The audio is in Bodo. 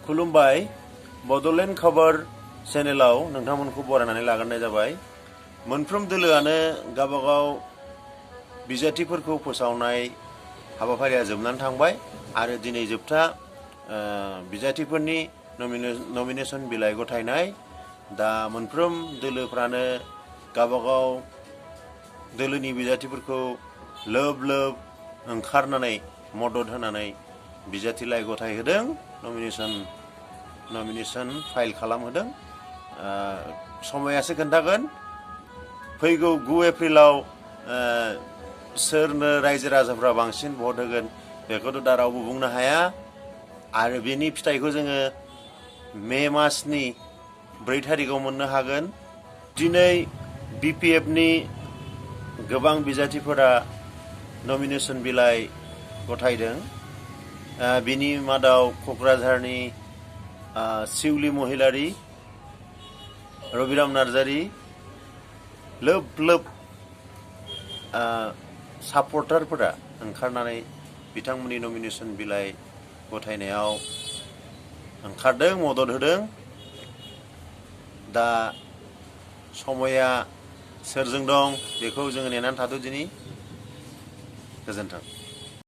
खुलुमबाय बड'लेण्ड खबर चेनेलाव नोंथांमोनखौ बरायनानै लाग्रोनाय जाबाय। मोनफ्रोम दोलोआनो गावबागाव बिजाथिफोरखौ फोसावनाय हाबाफारिया जोबनानै थांबाय आरो दिनै जोबथा बिजाथिफोरनि नमिनेशन बिलाइ गथायनाय। दा मोनफ्रोम दोलोफ्रानो गावबागाव दोलोनि बिजाथिफोरखौ लोब लोब ओंखारनानै मदद होनानै बिजाथिलाइ गथायहोदों, नमिनेशन फाइल खालामहोदों। समायासो खोन्थागोन फैगौ 9 एप्रिलाव सोरनो रायजो राजाफ्रा बांसिन भट होगोन बेखौथ' दा रावबो बुंनो हाया आरो बेनि फिथाइखौ जोङो मे मासनि 4 थारिखआव मोननो हागोन। दिनै बिपिएफनि गोबां बिजाथिफोरा नमिनेशन बिलाइ गथायदों। बिनि मादाव क'क्राझारनि शिउली महिलारि, रबिराम नार्जारि लोब लोब सापर्टारफोरा ओंखारनानै बिथांमोननि नमिनेशन बिलाइ गथायनायाव ओंखारदों, मदद होदों। दा समया सोरजों दं बेखौ जोङो नेनानै थाद'दिनि। गोजोन्थों।